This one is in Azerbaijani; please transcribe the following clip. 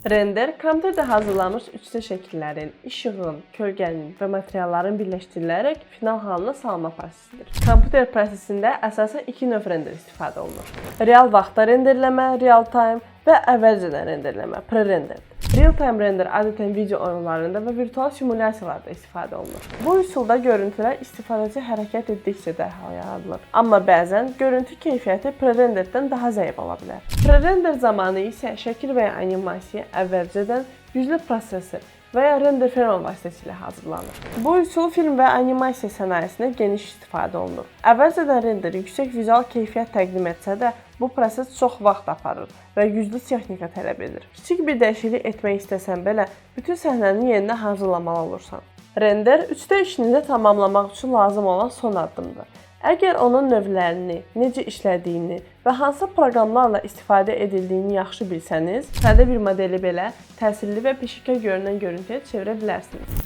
Render kompüterdə hazırlanmış 3D şəkillərin, işığın, kölgənin və materialların birləşdirilərək final halına salınma prosesidir. Kompüter prosesində əsasən iki növ render istifadə olunur. Real vaxtda renderləmə, real time, və əvvəlcədən renderləmə, pre-render. Real-time render adətən video oyunlarında və virtual simulyasiyalarda istifadə olunur. Bu üsulda görüntülər istifadəçi hərəkət etdikcə dərhal yaradılır. Amma bəzən görüntü keyfiyyəti pre-renderdən daha zəif ola bilər. Pre-render zamanı isə şəkil və ya animasiya əvvəlcədən güclü prosesor və ya render ferma vasitəsilə hazırlanır. Bu üsul film və animasiya sənayesində geniş istifadə olunur. Əvvəlcədən render yüksək vizual keyfiyyət təqdim etsə də, bu proses çox vaxt aparır və güclü texnika tələb edir. Kiçik bir dəyişiklik etmək istəsən belə, bütün səhnəni yenidən hazırlamalı olursan. Render 3D işini tamamlamaq üçün lazım olan son addımdır. Əgər onun növlərini, necə işlədiyini və hansı proqramlarla istifadə edildiyini yaxşı bilsəniz, sadə bir modeli belə təsirli və peşəkar görünən görüntüyə çevirə bilərsiniz.